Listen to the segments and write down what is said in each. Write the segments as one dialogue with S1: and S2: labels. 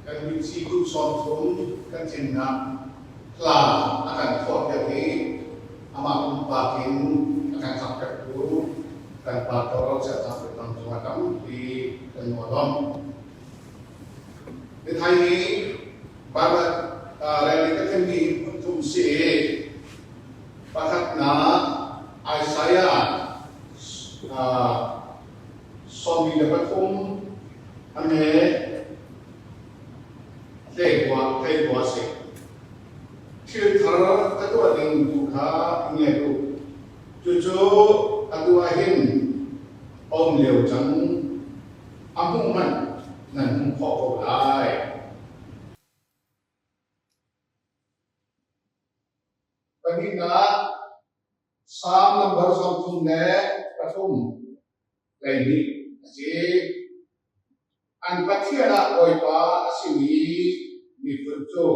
S1: Kan mitci kum 30 kan tlinnak hla a kan phuahpiak i amah pumpak in a kan thlakpiaktu kan pastor Chiah Thang cungah tampi kan lawm. Nithai hi Bible rel ka thimmi phun thum si i pakhatnak Isaiah 43 a me hlei kua si. Thil thar ka tuah ding tu kha nge u. Cucu atu ah hin a um lio cang. A hmuh hmanh nan hmuh khawh ko lai. Pahnihnak, Salm nambar 33 12 a si. An Pathian ah Bawipa a simi miphun cu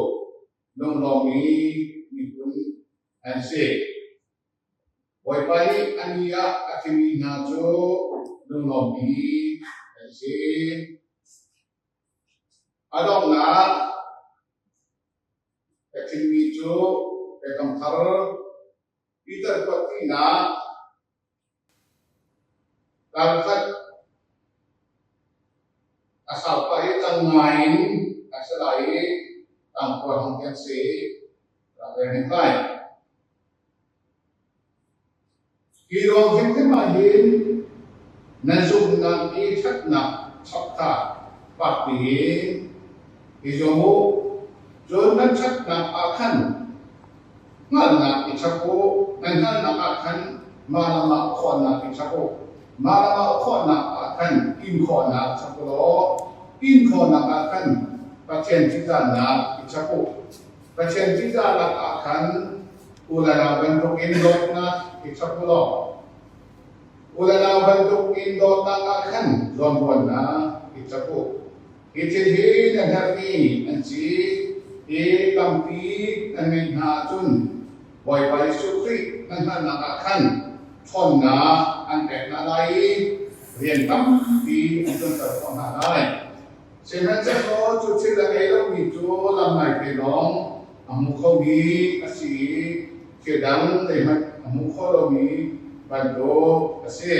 S1: lunglawmmi miphun an si. Bawipa nih a ni ah a thimmi hna cu lunglawmmi an si. A donghnak ka thimmi cu Biakam Thar Peter kuattinak Karkhat a sau pah i cang ngai in a si lai i tangkua hong kan si rak rel hnik lai. Hi ruang hrimhrim ah hin nan zumhnak i ṭhatnak chap kha fak piin i zuam u. Cun nan ṭhatnak ah khan hngalhnak i chap u, nan hngalhnak ah khan mah le mah khawhnak i chap u. Mah le mah khawhnak ah khan inkhawhnak chap u law inkhawhnak ah khan Pathian ṭihzahnak i chap u. Pathian ṭihzahnak ah khan u le nau bantukin dawtnak i chap u law u le nau bantukin dawtnak ah khan zawnruahnak i chap u. Hi thil hi nan herhmi an si i tampi nan ngeih hna ahcun Bawipa Jesuh Khrih nan hngalhnak ah khan ṭhawnnak an pek hna lai i rian tampi an ṭuanter khawh hna lai. Sihmanhsehlaw cu thil a ngei lomi cu lam ngaite lawng a hmu khomi a si i thil dang zeihmanh a hmu kho lomi bantuk a si.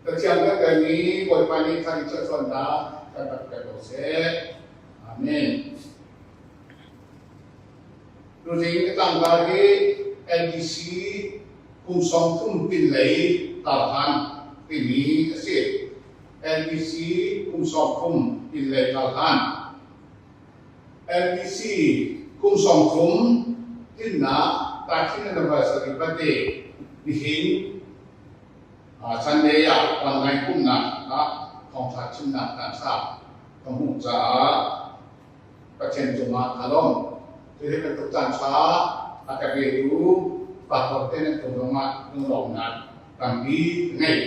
S1: Pathian kan kaimi Bawipa nih thar i thluachuahnak kan rak pek ko seh. Amen. Tuzing ka tlangval hi LDC kum 30 pinlei tarhan timi a si. LDC kum 30 pinlei tarhan. LDC kum 30 tinnak 13 anniversary birthday nihin Sunday ah online pumhnak ah thawngṭha chimnak caanṭha ka hmuh caah Pathian cungah ka lawm. Cuhi bantuk caanṭha a ka petu pastor te nan cung zongah lunglawmhnak tampi ka ngei.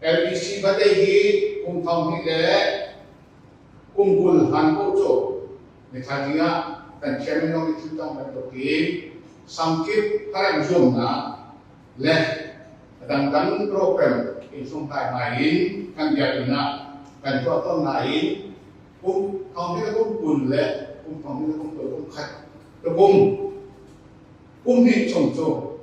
S1: LBC birthday hi kum 20 le kum 20 hlan paoh cu nithla ding ah kan chairman zong nih thil tong bantukin sangkip harem zuamnak le a dangdang program innchungkhar hna in kan biakinn ah kan tuah tawn nain kum thong hi kum 20 le kum thong hi kum 20 kum khat le kum kum hnih chung cu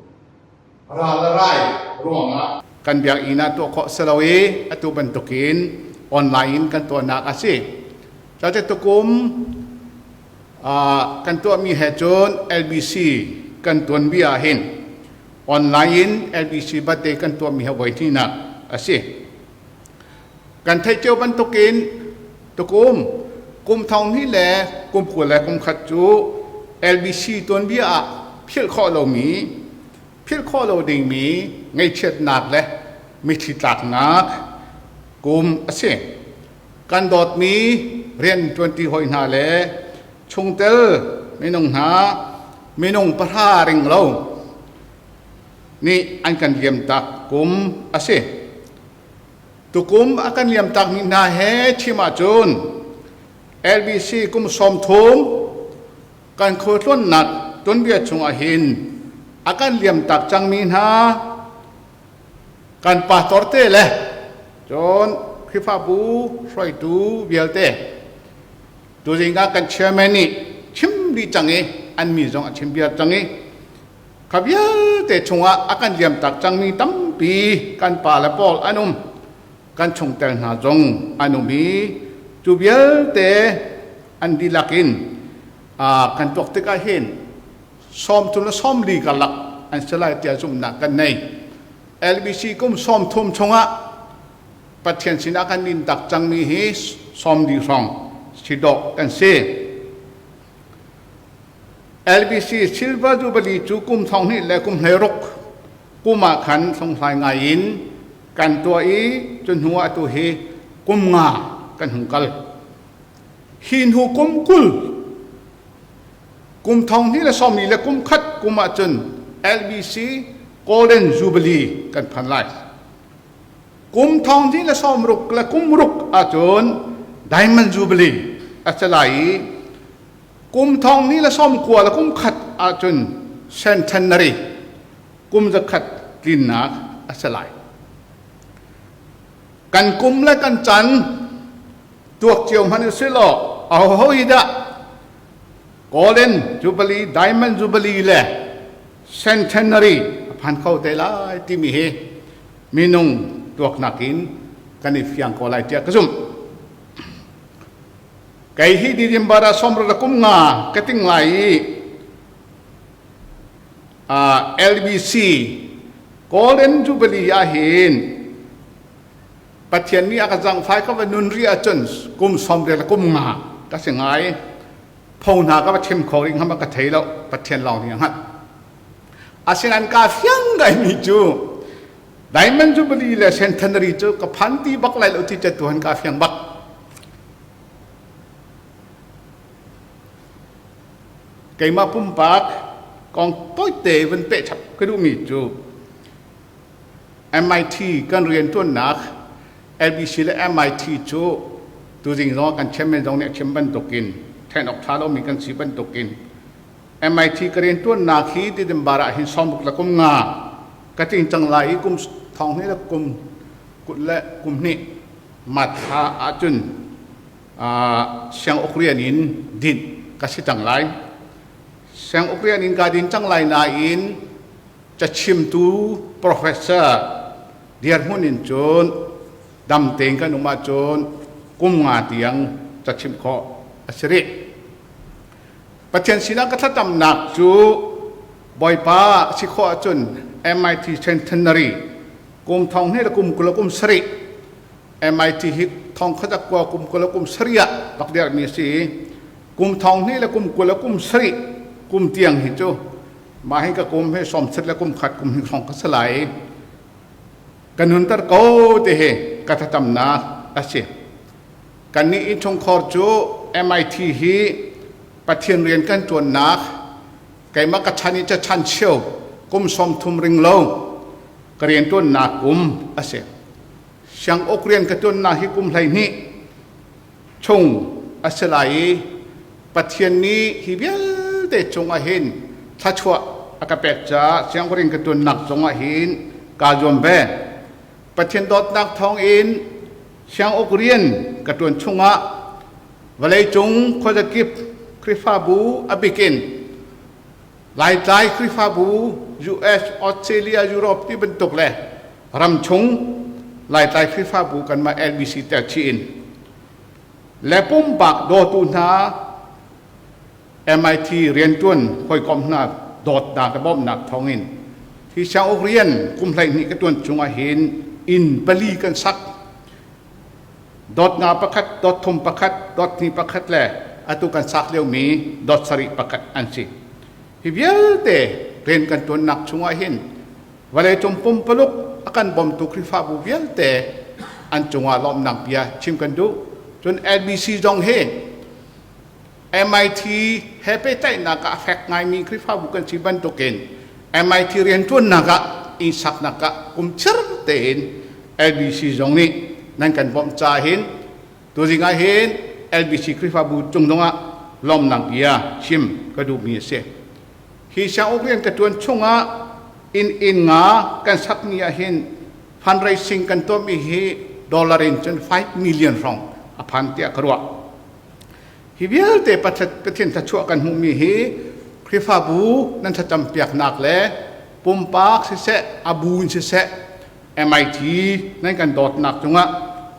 S1: ral le rai ruangah kan biakinn ah tuah khawh si lo i atu bantukin online in kan tuahnak a si. Cate tukum kan tuahmi he cun LBC kan tuanbia ah hin online in LBC birthday kan tuahmi he voi hnihnak a si. Kan theih cio bantukin tukum kum 20 le kum 20 le kum khat cu LBC tuanbia ah philh khawh lomi philh khawh lo dingmi ngaihchiatnak le mitthli tlaknak kum a si. Kan dawtmi rian ṭuanṭi hawi hna le chungtel minung hna minung pahra ring lo nih an kan liamtak kum a si. Tukum a kan liamtakmi hna he chim ahcun LBC kum 30 kan khualtlawnnak tuanbia chungah hin a kan liamtak cangmi hna kan pastor te le cun Khrihfabu hruaitu vialte tuzing ah kan chairman nih chim dih cang i an mi zong a chim viar cang i kha vialte chungah a kan liamtak cangmi tampi kan pa le pawl an um. Kan chungtel hna zong an um i cu vialte an dihlak in kan tuak tikah hin 30 le 40 karlak an si lai tiah zumhnak kan nei. LBC kum 30 chungah Pathian sinah kan in tak cangmi hi 40 hrawng si dawh kan si. LBC Silver Jubilee cu kum 12 le kum 16 kum ah khan hlunghlai ngai in kan tuah i cu hnu ah atu hi kum nga kan hung kal. Hi hnu kum 20 kum 2020 le kum khat kum ahcun LBC Golden Jubilee kan phan lai. Kum 2016 le kum ruk ahcun Diamond Jubilee a si lai i kum 2019 le kum khat ahcun Centenary kum zakhat tlinnak a si lai. Kan kum le kan can tuak cio hmanh usih law ahoho hi dah Golden Jubilee, Diamond Jubilee le Centenary a phan kho te lai timi hi minung tuaknak in kan i fiang ko lai tiah ka zumh. Kei hi December ah 60 le kum nga ka ting lai i LBC Golden Jubilee ah hin Pathian nih a ka zangfai ka va nun rih ahcun kum 60 le kum nga ka si ngai. Pho hna ka va chim kho rih hnga ma ka thei lo. Pathian lawng nih a hngalh. Asinain ka fiang ngaimi cu Diamond Jubilee le Centenary cu ka phan ti bak lai lo ti cu tuhan ka fiang bak. Keimah pumpak kong tawite vun peh chap ka duhmi cu MIT kan rianṭuannak LBC le MIT cu tuzing zong kan chairman zong nih a chim bantukin ṭhen awk ṭha lomi kan si bantukin MIT ka rianṭuannak hi December ah hin 60 le kum nga ka tling cang lai i kum thong hnih le kum kut le kum hnih matha ahcun sianguk rian in dinh ka si cang lai. Sianguk rian in ka din cang lai nain cachimtu professor dirhmun in cun dam tein kan um ahcun kum nga tiang cachimh khawh a si rih. Pathian sinah ka thlacamnak cu Bawipa si khawh ahcun MIT Centenary kum thong hnih le kum 20 le kum sarih MIT hi thong khat a kua kum 20 le kum sarih ah rak dirhmi a si i kum thong hnih le kum 20 le kum sarih kum tiang hi cu mah hi ka kum hi 60 le kum khat kum hi hrawng ka si lai i ka nunter ko ti hi ka thlacamnak a si. Kannih innchungkhar cu MIT hi Pathian rian kan ṭuannak keimah ka chan i cachan cheu kum 30 ring lo ka rian ṭuannak kum a si. Sianguk rian ka ṭuannak hi kum 12 chung a si lai i Pathian nih hi vialte cungah hin thluachuah a ka pek caah sianguk rian ka ṭuannak zongah hin kaa zuam ve. Pathian dawtnak thawngin sianguk rian ka ṭuan chungah vawleicung khuazakip Khrihfabu a bikin Laitlai Khrihfabu US, Australia, Europe ti bantuk le ramchung Laitlai Khrihfabu kanmah LBC tel chih in le pumpak dawtu hna MIT rianṭuan hawikom hna dawtnak le bawmhnak thawngin hi sianguk rian kum 12 ka ṭuan chungah hin inn pali kan sak. Dot nga pakhat, dot thum pakhat, dot hnih pakhat le atu kan sak liomi dot sarih pakhat an si. Hi vialte rian kan ṭuannak chungah hin vawleicung pumpaluk a kan bawmtu Khrihfabu vialte an cungah lawmhnak bia chim kan duh. Cun LBC zong hi MIT he pehtlaihnak ah a fek ngaimi Khrihfabu kan si bantukin MIT rianṭuannak ah inn saknak ah kum chir tein LBC zong nih nan kan bawmh caah hin tuzing ah hin LBC Khrihfabu cung zongah lawmnak bia chim ka duhmi a si. Hi sianguk rian ka ṭuan chungah inn inn nga kan sakmi ah hin fundraising kan tuahmi hi Dollar in cun 5 million hrawng a phan tiah ka ruah. Hi vialte Pathian thluachuah kan hmuhmi hi Khrihfabu nan thlacam piaknak le pumpak siseh, a bu in siseh, MIT nan kan dawtnak cungah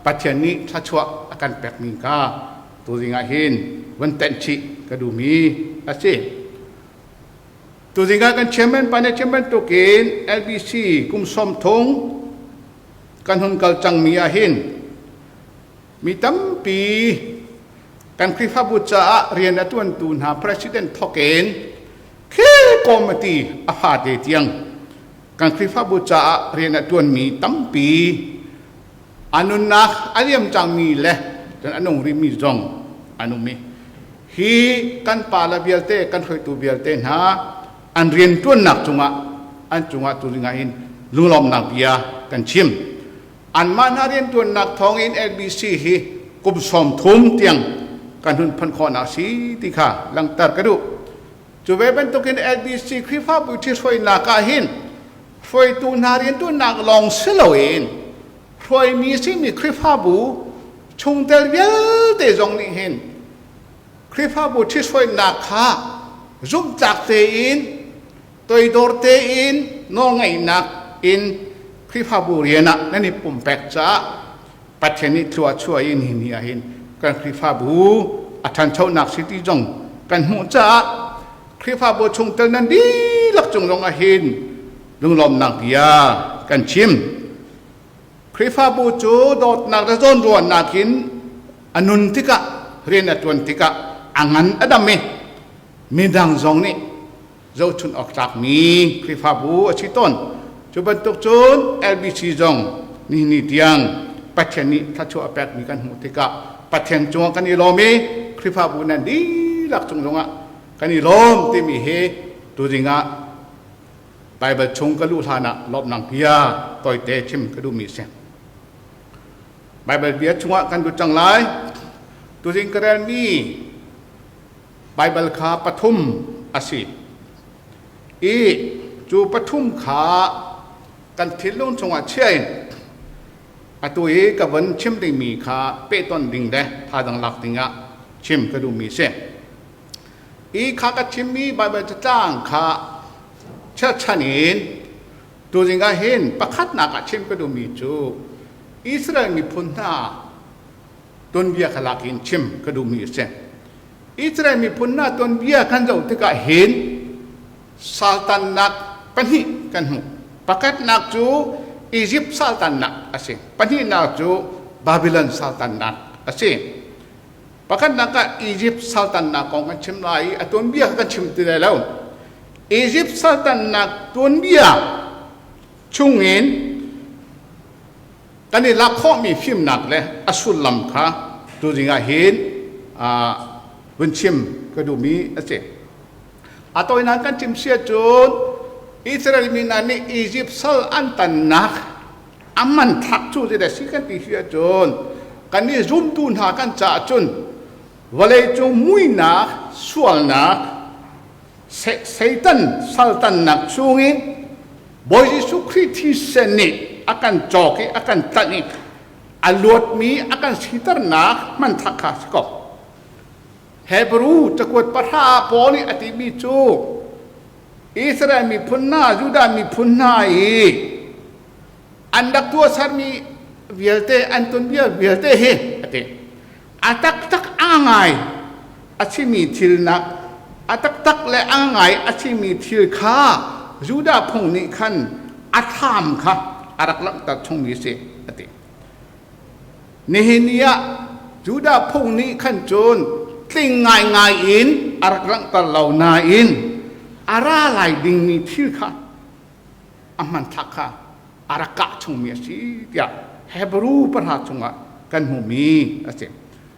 S1: Pathian nih thluachuah a kan pekmi kha tuzing ah hin van tenh chih ka duhmi a si. Tuzing ah kan chairman pa nih chim bantukin LBC kum sawm thung kan hun kal cangmi ah hin mi tampi kan Khrihfabu caah rian a ṭuantu hna president thawk in khi committee a fate tiang kan Khrihfabu caah rian a ṭuanmi tampi a nunnak a liam cangmi le cun a nung rihmi zong an um i hi kan pale vialte kan hruaitu vialte hna an rianṭuannak cungah an cungah tu dingah hin lunglawmhnak bia kan chim. Anmah hna rianṭuannak thawngin LBC hi kum 30 tiang kan hun phanh khawhnak si ti kha langhter ka duh. Cu ve bantukin LBC Khrihfabu ṭhithruainak ah hin hruaitu hna rianṭuannak lawng si loin hruaimi simi Khrihfabu chungtel vialte zong nih hin Khrihfabu ṭhithruainak kha zumhtlak tein toidor tein nawlngaihnak in Khrihfabu rian ah nan i pumpek caah Pathian nih thlua chuah in hi ni ah hin kan Khrihfabu a ṭhanchonak si ti zong kan hmuh caah Khrihfabu chungtel nan dihlak cung zong ah hin lunglawmhnak bia kan chim. Khrihfabu cu dawtnak le zawnruahnak in a nun tikah rian a ṭuan tikah a ngan a dam i midang zong nih zohchunh awk tlakmi Khrihfabu a si tawn. Cu bantuk cun LBC zong nihin ni tiang Pathian nih thluachuah a pekmi kan hmuh tikah Pathian cungah kan i lawm i Khrihfabu nan dihlak cung zongah kan i lawm timi hi tuzing ah Baibal chung ka luh hlan ah lawmhnak bia tawite chim ka duhmi a si. Baibal bia chungah kan lut cang lai. Tuzing ka relmi Baibal kha pathum a si i cu pathum kha kan thinlung chungah chia in atu i ka von chim dingmi kha pehtonh ding le thazang lak dingah chim ka duhmi a si. I kha ka chimmi Baibal catlang kha cherhchan in tuzing ah hin pakhatnak ah chim ka duhmi cu Israel miphun hna tuanbia kha lak in chim ka duhmi a si. Israel miphun hna tuanbia kan zoh tikah hin saltannak pahnih kan hmuh. Pakhatnak cu Egypt saltannak a si. Pahnihnak cu Babylon saltannak a si. Pakhatnak ah Egypt saltannak kong kan chim lai i a tuanbia kha kan chim ti lai lo. Egypt saltannak tuanbia chungin kan i lak khawhmi fimnak le a sullam kha tuzing ah hin vun chim ka duhmi a si. A tawinak kan chim sia cun Israel mi hna nih Egypt sal an tannak a man thlak cu zeidah si kan ti si ahcun kan i zumtu hna kan caah cun vawleicung muinak sualnak Satan saltannak chungin Bawi Jesuh Khrih thisen nih a kan cawk i a kan tlanh i a luatmi a kan siternak hmanthlak kha si ko. Hebrew cakuat pahra Paul nih a timi cu Israel miphun hna, Judah miphun hna i an rak tuahsermi vialte, an tuanbia vialte hi a ti. A taktak a ngai a simi thilnak a taktak le a ngai a simi thil kha Judah phung nih khan a thlam kha a rak langhter chungmi a si a ti. Nihin ni ah Judah phung nih khan cun tling ngaingai in a rak langhter lo nain a ra lai dingmi thil kha a hmanthlak kha a rak kah chungmi a si tiah Hebrew pahra chungah kan hmuhmi a si.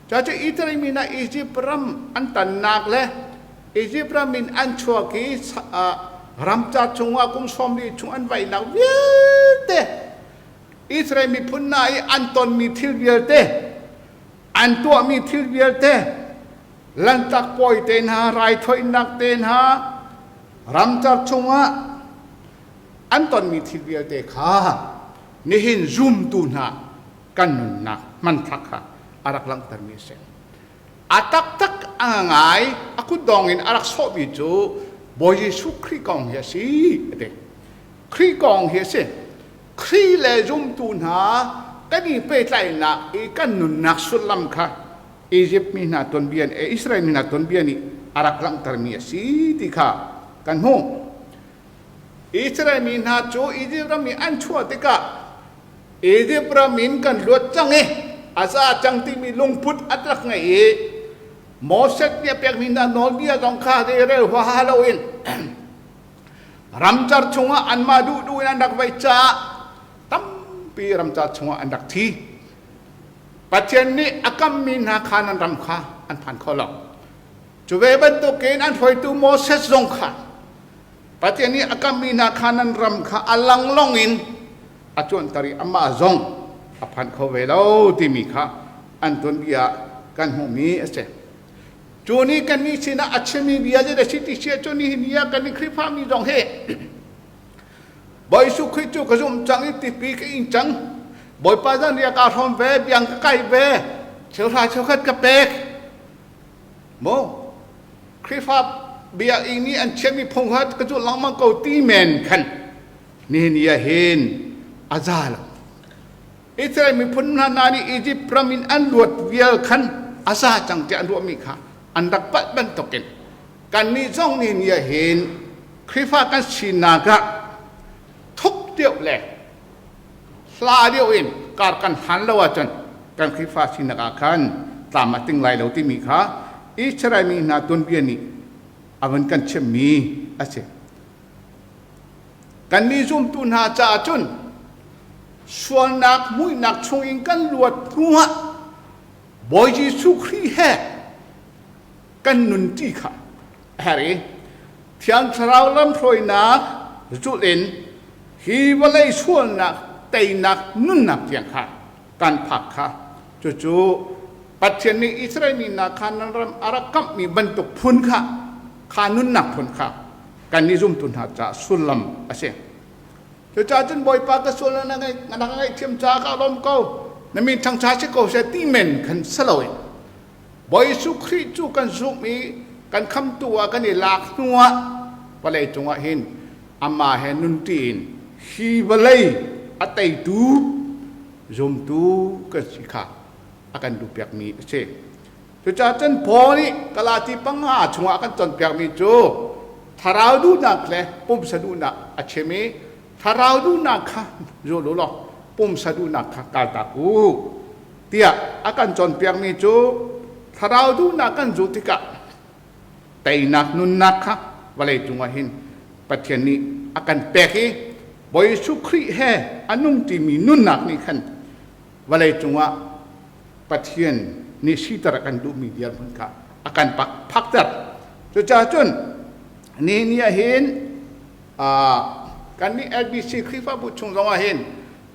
S1: Cucu Israel mi hna Egypt ram an tannak le Egypt ram in an chuak i ramcar chungah kum 40 chung an vaihnak vialte Israel miphun hna i an tonmi thil vialte an tuahmi thil vialte lantak pawi te hna raithawinak te hna ramcar chungah an tonmi thil vialte kha nihin zumtu hna kan nunnak hmanthlak kha a rak langhtermi a si. A taktak a ngai a kutdong in a rak sawhmi cu Bawi Jesuh Khrih kong hi a si a ti. Khrih kong hi a si. Khrih le zumtu hna kan i pehtlaihnak i kan nunnak sullam kha Egypt mi hna tuanbia nih Israel mi hna tuanbia nih a rak langhtermi a si ti kha kan hmuh. Israel mi hna cu Egypt ram i an chuah tikah Egypt ram in kan luat cang i a za cang timi lungput a rak ngei i Moses nih a pekmi hna nawlbia zong kha rel huaha loin ramcar chungah anmah duhduh in an rak vaih caah tampi ramcar chungah an rak thi. Pathian nih a kammi hna kha nan ram kha an phan kho lo. Cu ve bantukin an hruaitu Moses zong kha Pathian nih a kammi hna kha nan ram kha a langlong in a cuanter i amah zong a phan kho ve lo timi kha an tuanbia kan hmuhmi a si. Cu nih kannih sinah a chimmi bia zei dah si ti si ahcun nihin ni ah kan i Khrihfami zong hi Bawi Jesuh Khrih cu ka zumh cang i tipi ka ing cang. Bawipa zanriah kaa hrawm ve, biang ka kai ve, cheuhra cheukhat ka pek. Maw Khrihfa biakinn nih an chiahmi phung kha ka zulh lengmang ko ti men khan nihin ni ah hin a za lo. Israel miphun hna hna nih Egypt ram in an luat vial khan a za cang tiah an ruahmi kha an rak palh bantukin kannih zong nihin ni ah hin Khrihfa kan sinak ah thuk deuh le hla deuh in kar kan hlan lo ahcun kan Khrihfa sinak ah khan tlam a ting lai lo timi kha Israel mi hna tuanbia nih a van kan chimmi a si. Kannih zumtu hna caah cun sualnak muihnak chungin kan luat hnuah Bawi Jesuh Khrih he kan nunṭi kha a herh i Thiang Thlarau lamhruainak zulh in hi vawlei sualnak teinak nunnak tiang kha kan phak kha cucu Pathian nih Israel mi hna kha nan ram a rak kamhmi bantuk phun kha kha nunnak phun kha kan i zumtu hna caah sullam a si. Cucaah cun Bawipa ka sual na na ka ngaihthiam caah ka lawm ko na min thangṭha si ko seh ti men khan si loin Bawi Jesuh Khrih cu kan zumh i kan khamtu ah kan i lak hnuah vawlei cungah hin amah he nunṭi in hi vawlei a teitu zumtu kan si kha a kan duhpiakmi a si. Cucaah cun Paul nih Galati panga chungah a kan cawnpiakmi cu thlarau duhnak le pumsa duhnak a chim i thlarau duhnak kha zul u law pumsa duhnak kha kaltak u tiah a kan cawnpiakmi cu thlarau duhnak kan zulh tikah teinak nunnak kha vawlei cungah hin Pathian nih a kan pek i Bawi Jesuh Khrih he a nung ṭimi nunnak nih khan vawlei cungah Pathian nih siter a kan duhmi dirhmun kha a kan phakter. Cucaah cun nihin ni ah hin kan nih LBC Khrihfabu chung zongah hin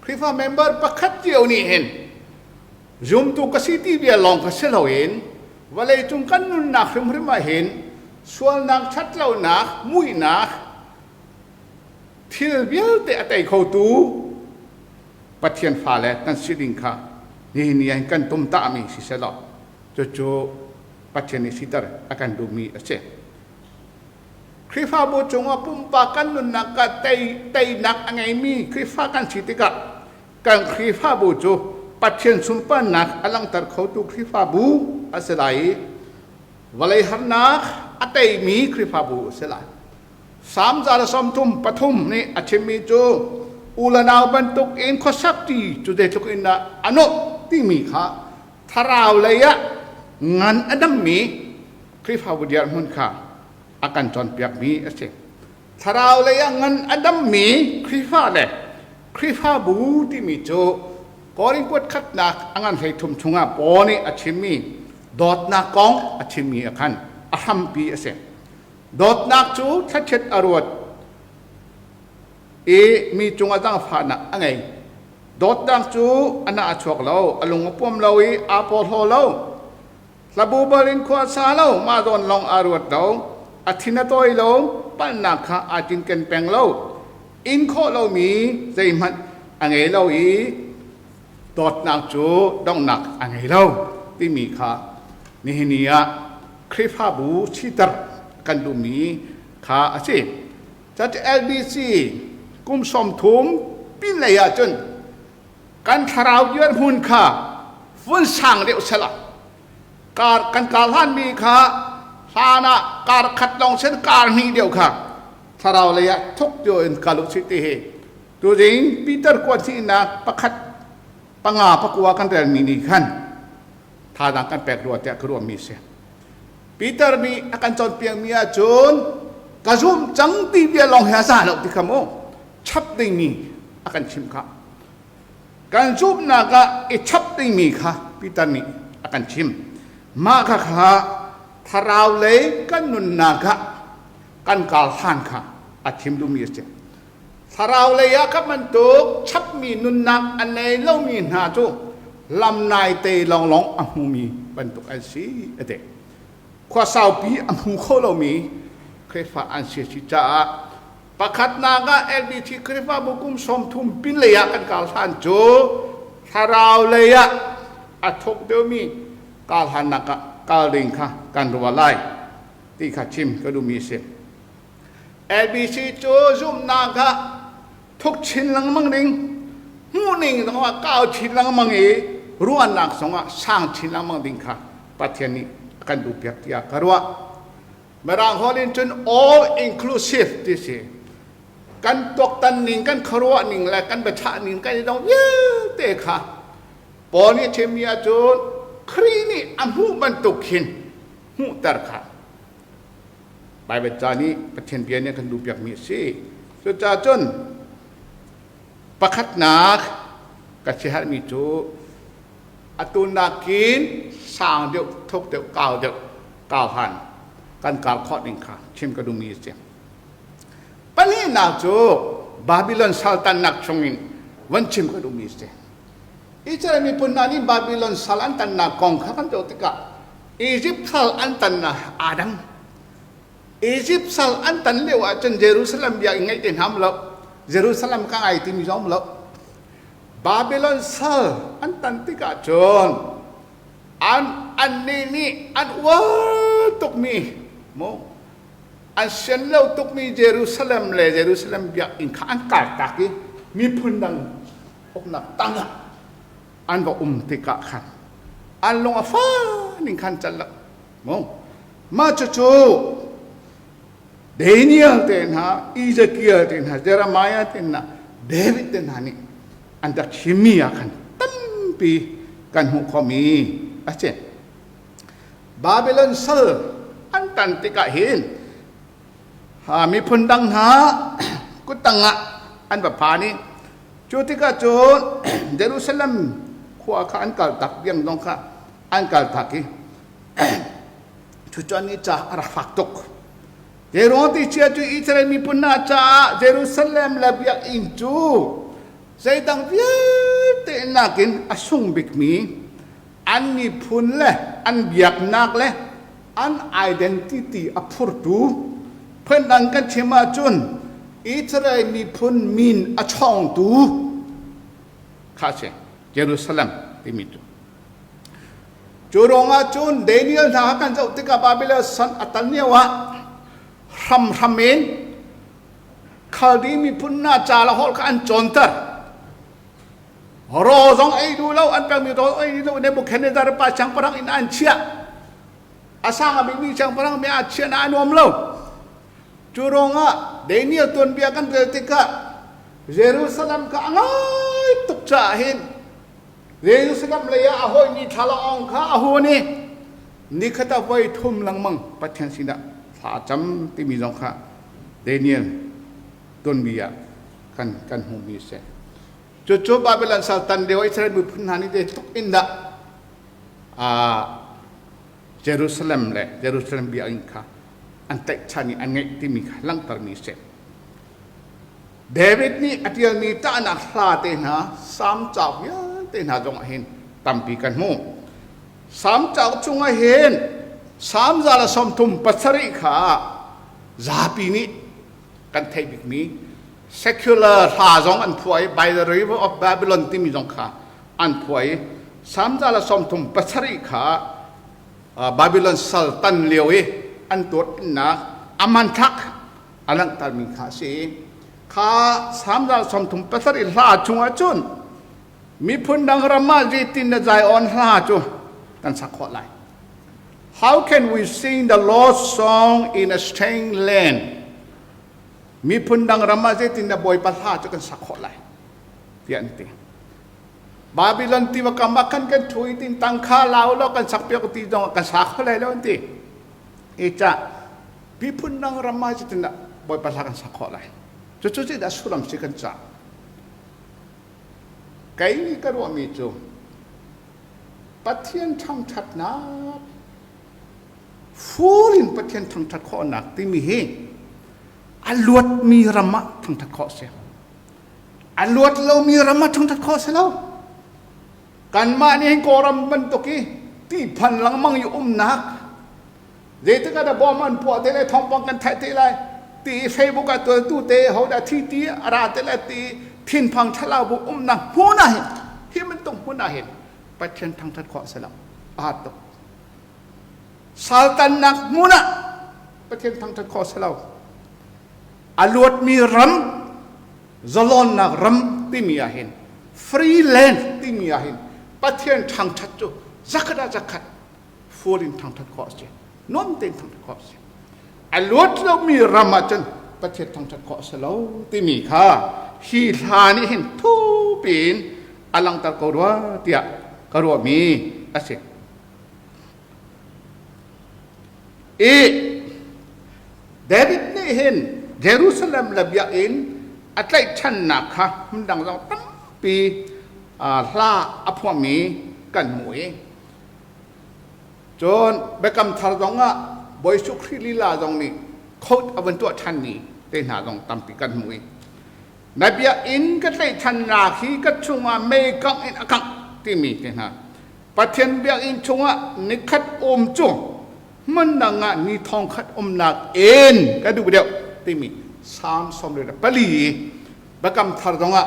S1: Khrihfa member pakhat cio nih hin zumtu ka si ti bia lawng kha si loin vawleicung kan nunnak hrimhrim ah hin sualnak, ṭhatlonak, muihnak thil vialte a tei khotu Pathian fale kan si ding kha nihin ni ah hin kan tumtahmi si selaw cucu Pathian nih siter a kan duhmi a si. Khrihfabu cungah pumpak kan nunnak ah teinak a ngeimi Khrihfa kan si tikah kan Khrihfabu cu Pathian sunparnak a langhter khotu Khrihfabu a si lai i vawlei harnak a teimi Khrihfabu a si lai. Salm 133 nih a chimmi cu u le nau bantuk in khuasak ti cu zeitluk in dah a nuamh timi kha thlarau lei ah ngan a dammi Khrihfabu dirhmun kha a kan cawnpiakmi a si. Thlarau lei ah ngan a dammi Khrihfa le Khrihfabu timi cu Korin kuat khatnak a ngan 13 chungah Paul nih a chimmi dawtnak kong a chimmi ah khan a hrampi a si. Dawtnak cu thlachiat a ruat i mi cungah zaangfahnak a ngei. Dawtnak cu a nah a chuak lo, a lung a puam lo i aa porhlaw lo. Hlabu bal in khua a sa lo, mah zawn lawng aa ruat lo, a thin a tawi lo, palhnak kha aa cinken peng lo. Inn khawh lomi zeihmanh a ngei lo i Dawtnak cu donghnak a ngei lo timi kha nihin ni ah Khrihfabu siter kan duhmi kha a si. Cun LBC kum 30 pinlei ahcun kan thlarau dirhmun kha vun sang deuh sela kar kan kar hlanmi kha hlan ah kar khat lawng sen kar hnih deuh kha thlarau lei ah thuk deuh in kal u sih ti hi tuzing Peter kuat thihnak pakhat panga pakua kan relmi nih khan thazaang kan pek rua tiah ka ruahmi si. Peter nih a kan cawnpiakmi ahcun ka zum cang ti bia lawng hi a za lo ti kha mu chap dingmi a kan chimh kha. Kan zumhnak ah i chap dingmi kha Peter nih a kan chim. Mah kha kha thlarau lei kan nunnak ah kan kal hlan kha a chim duhmi a si. Thlarau lei ah kha bantuk chapmi nunnak a nei lomi hna cu lam naite lawnglawng a hmumi bantuk an si a ti. Khua saupi a hmu kho lomi Khrihfa an si si caah pakhatnak ah LBC Khrihfabu kum 30 pin lei ah kan kal hlan cu thlarau lei ah a thuk deuhmi kal hlannak ah kal ding kha kan ruah lai ti kha chim ka duhmi a si. ABC cu zumhnak ah thuk chin lengmang ding, hmuhning zongah kau chin lengmang i ruahnak zongah sang chin lengmang ding kha Pathian nih a kan duhpiak tiah ka ruah. Mirang holh in cun all inclusive ti si. Kan tuaktan ning, kan khuaruah ning le kan biachah ning kan i dong vialte kha Paul nih a chimmi ahcun Khrih nih a hmuh bantuk khin hmuhter kha Baibal ca nih Pathian bia nih a kan duhpiakmi a si. Cucaah cun pakhatnak ka siaherhmi cu atu nakin sang deuh, thuk deuh, kau deuh, kau han kan kau khawh ding kha chim ka duhmi a si. Pahnihnak cu Babylon saltannak chungin van chim ka duhmi a si. Israel miphun hna nih Babylon sal an tannak kong kha kan zoh tikah Egypt sal an tannak aa dang. Egypt sal an tan lio ahcun Jerusalem biakinn ngeih te hna um lo. Jerusalem ka ngai timi zong um lo. Babylon sal an tan tikah cun an annih nih an uar tukmi mu an sian lo tukmi Jerusalem le Jerusalem biakinn kha an kartak i miphun dang uknak tangah an va um tikah khan an lung a fah ning khan cal lo mu mah cucu Daniel te hna Ezekiel te hna Jeremiah te hna David te hna nih an rak chimmi ah khan tampi kan hmuh khawhmi a si. Babylon sal an tan tikah hin miphun dang hna kuttang ah an va phan i cu tikah cun Jerusalem khua kha an kaltak biang zong kha an kaltak i cucu ni ca a rak fak tuk. Zeiruang ti chia cu Israel miphun hna caah Jerusalem le biakinn cu zeidang vialte nakin a sung bikmi an miphun le an biaknak le an identity a phurtu phundang kan chim ahcun Israel miphun min a chawngtu kha si Jerusalem timi cu. Cu ruangah cun Daniel hna kha kan zoh tikah Babylon san a tan lio ah hramhram in Khaldi miphun hna ca le holh kha an cawnter. Raw zong ei duh lo, an pekmi rawl ei duh lo. Nebuchadnezzar pa siangpahrang inn ah an chiah. A sang a bikmi siangpahrang mi ah chiah na a nuam lo. Cu ruangah Daniel tuanbia kan rel tikah Jerusalem kha a ngai tuk caah hin Jerusalem lei ah a hawimi thlalaawng kha a hun i nikhat ah voi thum lengmang Pathian sinah thla a cam timi zong kha Daniel tuanbia ah kan kan hmuhmi a si. Cucu Babylon saltan lio Israel miphun hna nih zeitluk in dah Jerusalem le Jerusalem biakinn kha an tlaihchan i an ngeih timi kha langhtermi a si. David nih a ṭialmi ṭahnak hla te hna, Salm cauk vialte hna zongah hin tampi kan hmuh. Salm cauk chungah hin Salm 137 kha zapi nih kan theih bikmi secular hla zong an phuah i By the River of Babylon timi zong kha an phuah i Salm 137 kha Babylon sal tan lio i an tuarnak a hmanthlak a langhtermi kha a si. Kha Salm 137 hla chungah cun miphun dang ram ah zeitin na Zion hla cu kan sak khawh lai. How can we sing the Lord's song in a strange land? Miphun dang ram ah zeitin na Bawipa hla cu kan sak khawh lai? tiah an ti. Babylon tiva kam ah khan kan ṭhu i tin tangkha la u law kan sak piak ti zong kan sa kho lai lo an ti. I ca miphun dang ram ah zeitin dah Bawipa hla kan sak khawh lai? Cucu zeidah sullam si kan cah? Kei nih ka ruahmi cu Pathian thangṭhatnak full in Pathian thangṭhat khawhnak timi hi a luatmi ram ah thangṭhat khawh a si. A luat lomi ram ah thangṭhat khawh a si lo. Kanmah nih hin Kawlram bantuk i tihphan lengmang i umnak zeitik ah dah bom an puah te lai thawngpang kan theih te lai ti i Facebook ah tualtu te hodah thi ti a ra te lai ti thinphang thlalau bu umnak hmun ah hin hi bantuk hmun ah hin Pathian thangṭhat khawh a si lo. A har tuk. Saltannak hmun ah Pathian thangṭhat khawh a si lo. A luatmi ram zalonnak ram timi ah hin free land timi ah hin Pathian thangṭhat cu zakhat ah zakhat full in thangṭhat khawh a si. Nuam tein thangṭhat khawh a si. A luat lomi ram ah cun Pathian thangṭhat khawh a si lo timi kha hi hla nih hin thupi in a langhter ko rua tiah ka ruahmi a si. I David nih hin Jerusalem le biakinn a tlaihchannak kha hmundang zong tampi hla a phuahmi kan hmu i cun Biakam Thar zong ah Bawi Jesuh Khrih lila zong nih coat a vun tuah ṭhanmi te hna zong tampi kan hmu i na biakinn ka tlaihchannak hi ka chungah mei kangh in a kangh timi te hna Pathian biakinn chungah nikhat um cu hmundang ah ni thongkhat umnak in ka duh deuh timi Salm 44 Biakam Thar zongah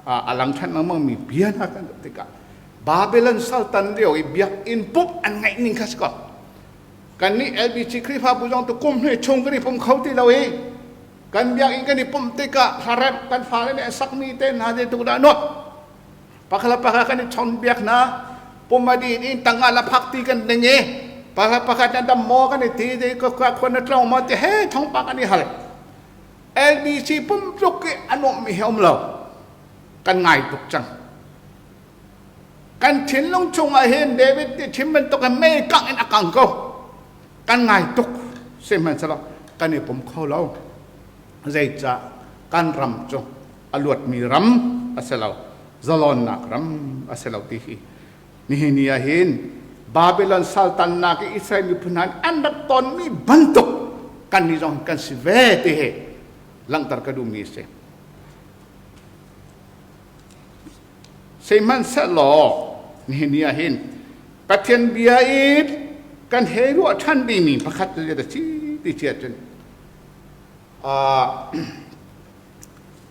S1: a lang ṭhan lengmang mi bia hna kan zoh tikah Babylon saltan lio i biakinn pumh an ngaih ning kha si ko. Kannih LBC Khrihfabu zong tu kum hnih chung kan i pum kho ti lo i kan biakinn kan i pumh tikah hlaremh kan fale nih an sakmi te hna zeitluk dah nuamh. Pakhat pakhat kan i chawnhbiak hna. Pumadi in tangah la phak ti kan ding i pakhat pakhat na dam maw kan i ti ti ka khua na tlong maw ti he thawngpang kan i hal. LBC pum tluk i a nuamhmi hi um lo. Kan ngai tuk cang. Kan thinlung chungah hin David nih chim bantuk in mei kangh in a kang ko. Kan ngai tuk. Sihmanhsehlaw kan i pum kho lo. Zeicah kan ram cu a luatmi ram a si lo, zalonnak ram a si lo ti hi nihin ni ah hin Babylon saltannak i Israel miphun hna an rak tonmi bantuk kannih zong kan si ve ti hi langhter ka duhmi a si. Sihmanhsehlaw nihin ni ah hin Pathian bia i kan hei ruah ṭhan dingmi pakhat cu a si ti si ahcun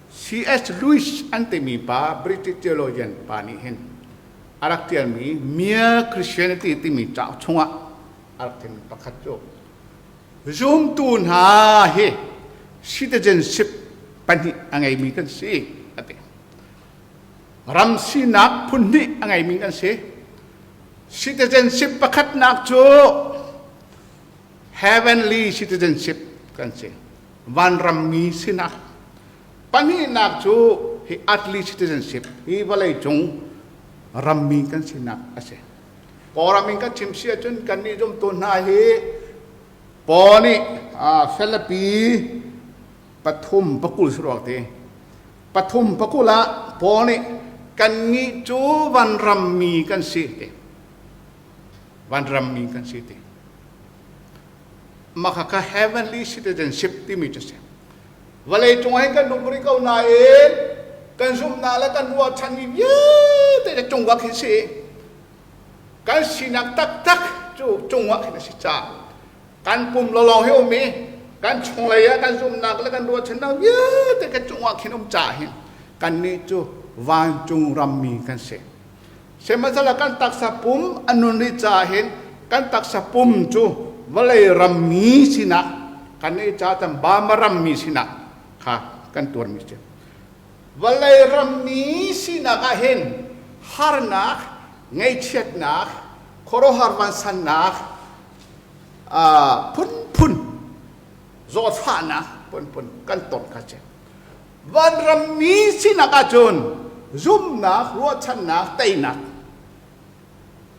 S1: C.S. Lewis an timi pa British theologian pa nih hin a rak ṭialmi Mere Christianity timi cauk chungah a rak ṭialmi pakhat cu zumtu hna hi citizenship pahnih a ngeimi kan si a ti. Ram sinak phun hnih a ngeimi kan si. Citizenship pakhatnak cu heavenly citizenship kan si vanrammi sinak pahnihnak cu hi earthly citizenship hi vawlei cung rammi kan sinak a si. Kawlram in kan chim si ahcun kannih zumtu hna hi Paul nih Filipi 3:20 si ruak ti 3:20 ah Paul nih kannih cu vanrammi kan si ti vanrammi kan si ti mah kha heavenly citizenship timi cu si vawlei cung ah kan nung rih ko nain kan zumhnak le kan ruahchanmi vialte cu cung ah khin si kan sinak taktak cu cung ah khin a si caah kan pum lawlawng hi um i kan chunglei ah kan zumhnak le kan ruahchannak vialte kan cung ah khin um caah hin kannih cu vancung rammi kan si. Sihmanhsehlaw kan taksa pum a nun rih caah hin kan taksa pum cu vawlei rammi sinah kan i ca cang Bama rammi sinah kha kan tuarmi si. Vawlei rammi sinak ah hin harnak, ngaihchiatnak, khuaruahhar vansannak, phunphun zawtfahnak phunphun kan ton kha si. Vanram mi sinak ahcun zumnak, ruahchannak, teinak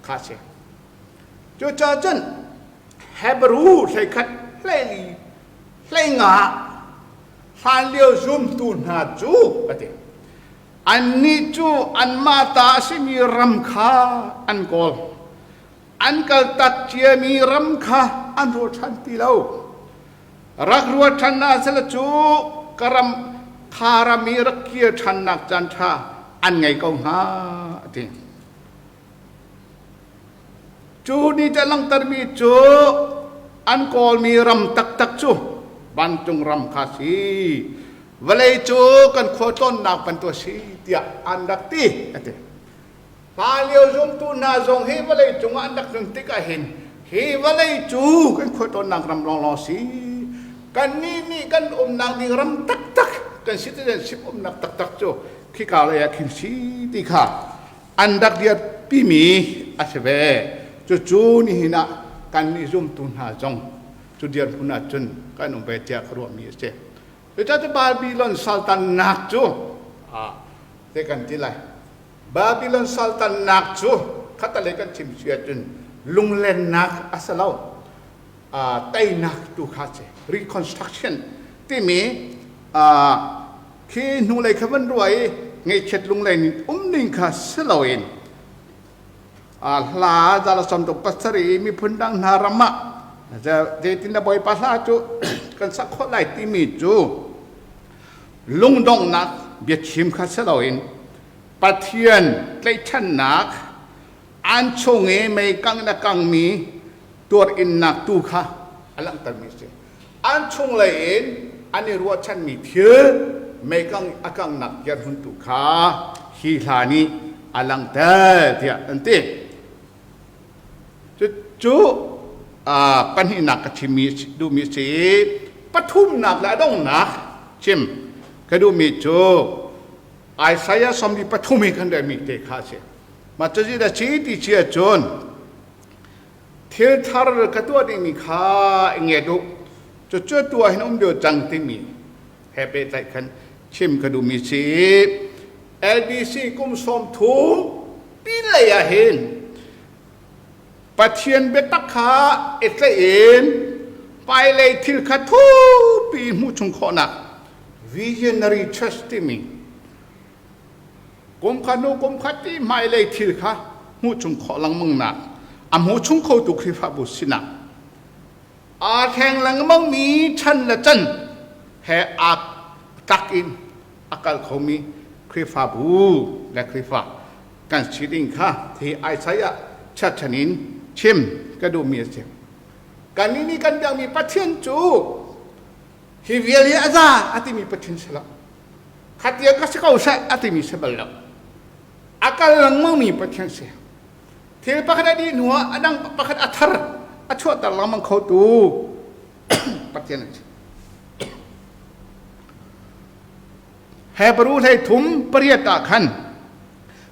S1: kha si. Cucaah cun Hebrew 11 14 15 hlanlio zumtu hna cu a ti. Annih cu anmah ta a simi ram kha an kawl. An kaltak ciami ram kha an ruah ṭhan ti lo. Rak ruat ṭhan hna sehla cu ka ram kha ram i rak kir ṭhannak caan ṭha an ngei ko hnga a ti. Cu ni te langhtermi cu an kawlmi ram taktak cu vancung ram kha si. Vawlei cu kan khualtlawnnak bantuk a si tiah an rak ti a ti. Hlanlio zumtu hna zong hi vawlei cungah an rak nun tik ahhin hi vawlei cu kan khualtlawnnak ram lawnglawng si. Kannih nih kan umnak ding ram taktak, kan citizenship umnak taktak cu khika lei ah khin si ti kha an rak dirpimi a si ve. Cucu nihin ah kannih zumtu hna zong cu dirhmun ahcun kan um ve tiah ka ruahmi a si. Cucaah Babylon saltannak cu te kan ti lai. Babylon saltannak cu khatalei kan chim si ahcun lunglennak a si lo. Teinak tu kha si. Reconstruction timi khi hnulei kha van ruah i ngaihchiat lunglen in um ning kha si loin hla zala 67 miphun dang hna ram ah zeitin dah Bawipa hla cu kan sak khawh lai timi cu lungdonghnak biachim kha si loin Pathian tlaihchannak an chung i meikang in a kangmi tuarinnak tu kha a langhtermi a si. An chunglei in an i ruahchanmi thil meikang a kangnak dirhmun tu kha hi hla nih a langhter tiah an ti. Cucu pahnihnak ka chimmi duhmi a si i pathumnak le a donghnak chim ka duhmi cu Isaiah 43 i kan relmi te kha a si. Mah cuzi da si ti si ahcun thil thar ka tuah dingmi kha i nget u. Cucu tuah hin um dio cang timi he pehtlaih khan chim ka duhmi si. LBC kum 30 pinlei ah hin Pathian biatak kha i tlaih in hmailei thil kha thupi hmuh chung khawhnak visionary church timi kum khat hnu kum khat ti hmailei thil kha hmuh chung khawh lengmangnak a hmu chung khotu Khrihfabu sinak aa thleng lengmangmi chan le chan he aa tlak in a kal khomi Khrihfabu le Khrihfa kan si ding kha hi Isaiah cherhchan in chim ka duhmi a si. Kannih nih kan biakmi Pathian cu hi vial hi a za a timi Pathian si lo. Khatia ka si ko seh a timi si bal lo. A kal lengmangmi Pathian si. Thil pakhat a dih hnuah a dang pakhat a thar a chuahter lengmang khotu Pathian a si. Hebrew 33:8 ah khan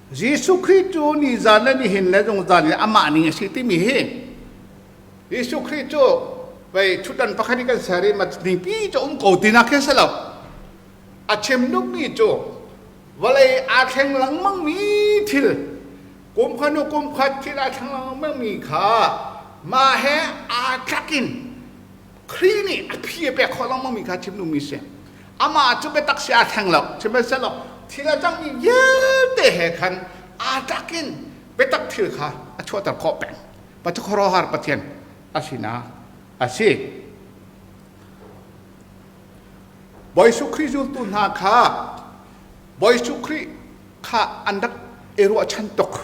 S1: Jesuh Khrih cu nizan le nihin le zungzal in amah ning a si timi hi Jesuh Khrih cu vei ṭhutdan pakhat i kan ser i ningpi cu um ko tinak khi si lo. A chim duhmi cu vawlei aa thleng lengmangmi thil kum khat hnu kum khat thil aa thleng lengmangmi kha mah he aa tlak in Khrih nih a phi a pek khawh lengmangmi kha chim duhmi si. Amah cu biatak si aa thleng lo. Sihmanhsehlaw thil a cangmi vialte he khan aa tlak in biatak thil kha a chuahter khawh peng. Pathian khuaruahhar Pathian a sinak a si. Bawi Jesuh Khrih zultu hna kha Bawi Jesuh Khrih kha an rak i ruahchan tuk.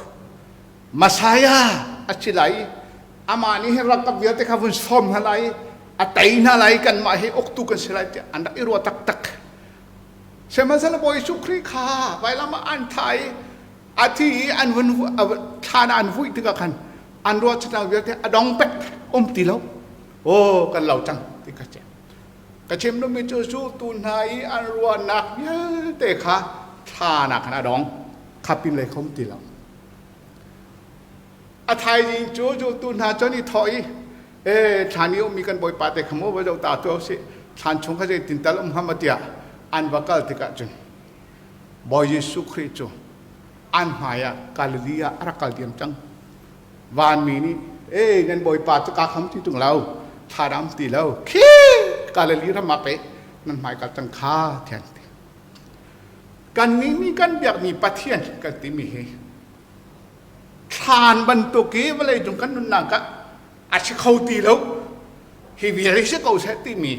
S1: Messiah a si lai amah nih hin ralkap vialte kha vun sawm hna lai a tei hna lai kanmah hi uktu kan si lai tiah an rak i ruah taktak. Sihmanhsehlaw Bawi Jesuh Khrih kha vailam ah an thah i A thi i an vun thlan ah an vuih tikah khan an ruahchannak vialte a dong pek um ti lo. Aw kan lo cang ti kha si. Ka chim duhmi cu zultu hna i an ruahnak vialte kha thlan ah khan a dong. Kha pin lei kha um ti lo. A thaizing cu zultu hna cu an i thawh i e thlan i ummi kan bawipa te kha maw va zoh ta tuah usih thlan chung kha zeitin tal um hnga maw tiah an va kal tikah cun Bawi Jesuh Khrih cu an hmai ah Galilee ah a rak kal diam cang. Vanmi nih e nan bawipa cu kaa kham ti tung lo thladam ti lo khi Galilee ram ah pei nan hmai kal cang kha thian ti. Kannih nih kan biakmi Pathian kan timi hi thlan bantuk i vawlei cung kan nunnak ah a si kho ti lo hi vial hi si ko seh timi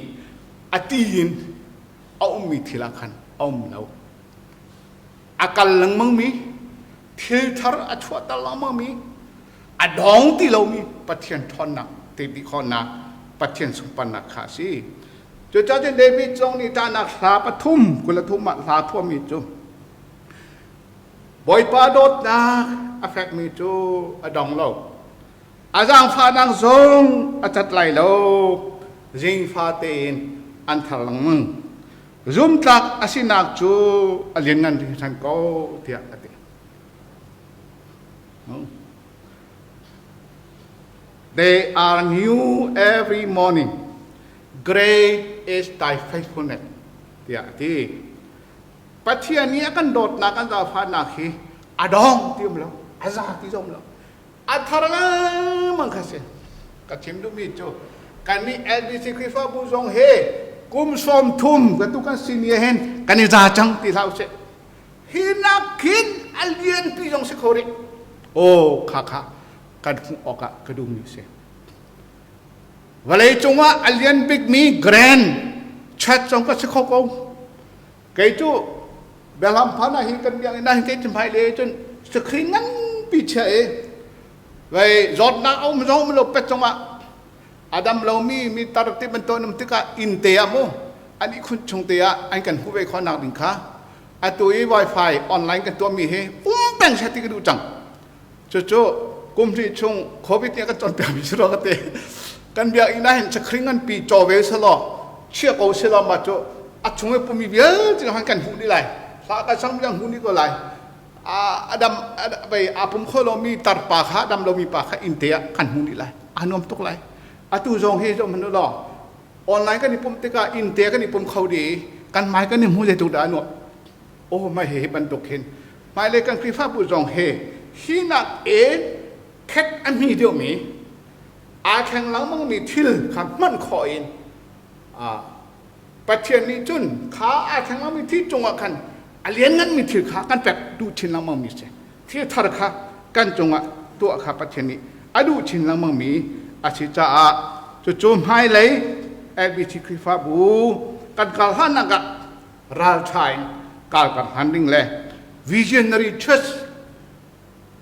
S1: a ti in a ummi thil ah khan a um lo a kal lengmangmi thil thar a chuahter lengmangmi a dawng ti lomi Pathian ṭhawnnak te khawhnak Pathian sunparnak kha a si cucaah cun David zong nih ṭahnak hla pathum 23 ah hla phuahmi cu Bawipa dawtnak a fekmi cu a dong lo. A zaangfahnak zong a cat lai lo. Zingfa tein an thar lengmang. Zumtlak a sinak cu a lianngan hringhran ko tiah a ti. They are new every morning. Great is thy faithfulness tiah a ti. Pathian nih a kan dawtnak kan zaangfahnak hi a dong ti um lo a za ti zong lo a thar lengmang kha si ka chim duhmi cu kannih LBC Khrihfabu zong he kum 30 ka tu kan senior hin kan i za cang ti hlah usih hi nak khin a lianpi zong si kho rih aw kha kha kan hmuh awkah ka duhmi si vawlei cungah a lian bikmi grand church zong ka si kho ko Kei cu biahlam phan ah hin kan biakinn ah hin kei hmai le cun screen nganpi chia i vei zawtnak a um zong um lo pet zongah a dam lomi mi tar ti bantuk an um tikah inn te ah mu an ihkhun chung te ah an kan hmuh ve khawhnak ding kha atu i wifi online kan tuahmi hi um peng seh ti ka duh cang cucu kum hnih chung covid nih a kan cawnpiakmi si rua ka ti kan biakinn ah hin screen nganpi caw ve selaw chia ko selaw mah cu a chung i pumi vialte han kan hmuh dih lai hla kan sang kan hmuh dih ko lai a dam vei aa pum kho lomi tarpa kha dam lomi pa kha inn te ah kan hmuh dih lai a nuam tuk lai atu zong hi zoh hmanh law online kan i pumh tikah inn te kan i pum kho dih kan hmai kan i hmu zei tuk dah a nuam oh mai hi bantuk hin hmailei kan Khrihfabu zong hi hi nak in khet a hmi deuhmi aa thleng lengmangmi thil kha hman khawh in Pathian nih cun kha aa thleng lengmangmi thil cungah khan a liannganmi thil kha kan pek duh chin lengmangmi si thil thar kha kan cungah tuah kha Pathian nih a duh chin lengmangmi a si caah cucu hmailei LBC Khrihfabu kan kal hlannak ah ralṭha in kal kan hman ding le visionary church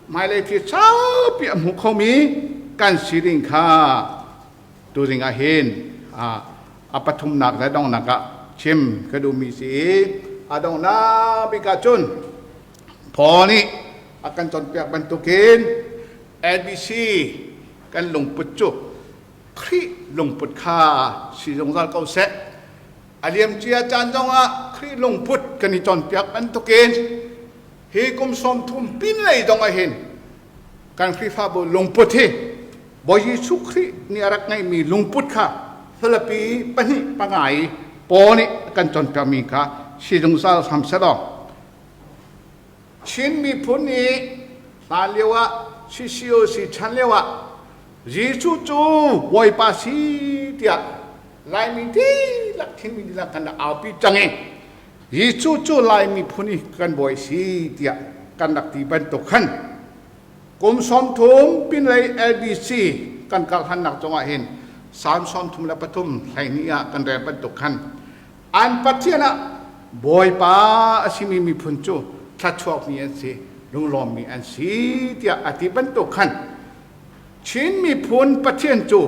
S1: hmailei thil saupi a hmu khomi kan si ding kha tuzing ah hin a pathumnak le donghnak ah chim ka duhmi si i a donghnak bik ah cun Paul nih a kan cawnpiak bantukin LBC kan lungput cu Khrih lungput kha si zungzal ko seh. A liamcia caan zongah Khrih lungput kan i cawnpiak bantukin hi kum 30 pinlei zong ah hin kan Khrihfabu lungput hi Bawi Jesuh Khrih nih a rak ngeihmi lungput kha Filipi pahnih panga i Paul nih kan cawnpiakmi kha si zungzal hram selaw Chin miphun nih hlan lio ah CCOC chan lio ah Jesuh cu Bawipa si tiah Laimi dihlak Chinmi dihlak kan rak aupi cang i Jesuh cu Lai miphun i kan bawi si tiah kan rak ti bantuk khan kum 30 pinlei LBC kan kal hannak cungah hin Salm 33 12 ah kan rel bantuk khan an Pathian ah Bawipa a simi miphun cu thluachuakmi an si lunglawmmi an si tiah a ti bantuk khan Chin miphun Pathian cu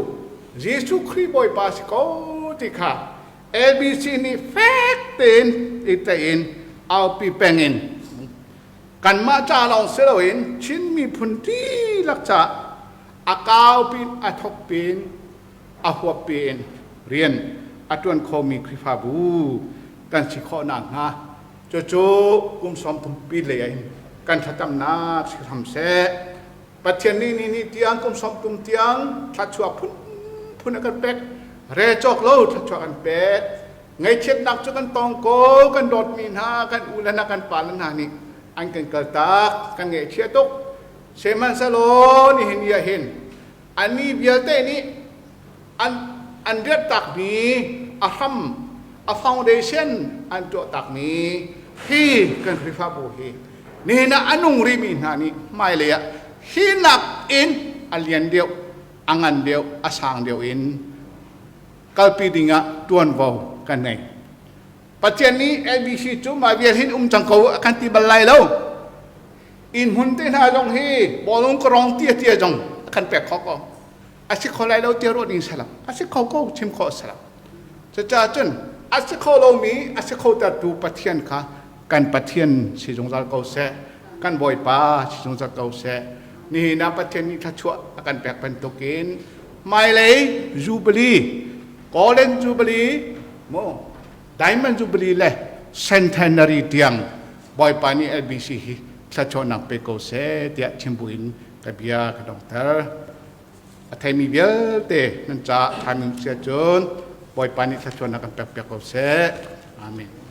S1: Jesuh Khrih Bawipa si ko ti kha ABC nih fek tein i tein aupi peng in Kanmah ca lawng si loin Chin miphun dihlak ca a kau pin a thok pin a huap piin rian a ṭuan khomi Khrihfabu kan si khawh nakhnga cucu kum 30 pi lei in kan thlacamnak si hram seh. Pathian nih ni ni tiang kum 30 tiang thluachuah phunphun a kan pek. Re cawk lo thluachuah kan pek. Ngaihchiatnak cu kan tong ko, kan dawtmi hna, kan u le hna, kan pa le hna nih an kan kaltak, kan ngaihchia tuk. Sihmanhsehlaw nihin ni ah hin Annih vialte nih an an riahtakmi a hram, a foundation an tuahtakmi hi kan Khrihfabu hi nihin ah a nung rihmi hna nih hmailei ah hi nak in a lian deuh, a ngan deuh, a sang deuh in kalpi dingah tuanvo kan ngei. Pathian nih LBC cu mah vial hin um cang ko a kan ti bal lai lo. Inn hmun te hna zong hi bawlung karong tia tia zong a kan pek kho ko. A si kho lai lo tia ruah ding salam. A si kho ko chim khawh salam. Cucaah cun a si kho lomi a si kho tertu Pathian kha kan Pathian si zungzal ko seh. Kan Bawipa si zungzal ko seh. Nihin ah Pathian nih thluachuah a kan pek bantukin hmailei Jubilee, Golden Jubilee, mu Diamond Jubilee le Centenary tiang Bawipa nih LBC hi thluachuahnak pe ko seh tiah chim buin ka bia ka donghter. A theimi vialte nan caah ṭhami si ahcun Bawipa nih thluachuahnak kan pek piak ko seh. Amen.